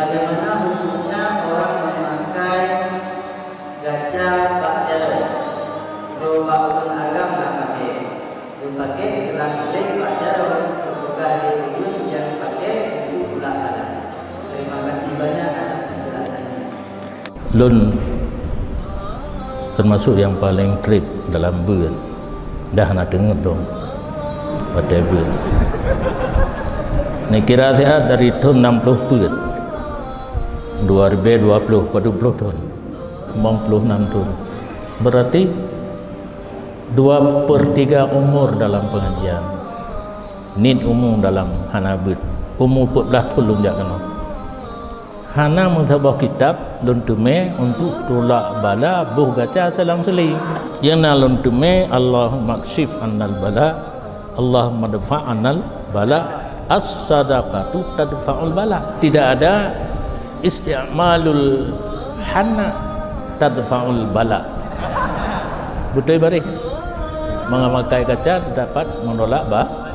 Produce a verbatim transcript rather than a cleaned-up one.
Bagaimana hukumnya orang memakai gaca bak jaroe? Droe bak ureueng agam na pakai. Geupakai selang-seling bak jaroe, geupeugah lé ureueng nyang pakai untuk tulak bala. Terima kasih banyak atas penjelasannya. Lôn teumasok nyang paleng treb dalam beuet. Dah na teungeut lôn watèe beuet. Neukira siat dari thôn nam ploh peuet, dua ribèe dua ploh, padub ploh thôn, limong ploh nam thôn. Berarti dua per tiga umur dalam pengajian. Niet umu dalam hana beuet. Umu peuet blah thôn lôn jak keunoe. Hana meusaboh kitab lôn teumè untuk tulak bala boh gaca selang-seling. Nyang na lôn teumè, Allahumma ksyif annal bala, Allahumma dfa annal bala, as-sadaqatu tadfa'ul bala. Tidak ada isti'malul hana tadfa'ul bala. Beutôi bareh. Mengemakai gaca dapat menolak ba-,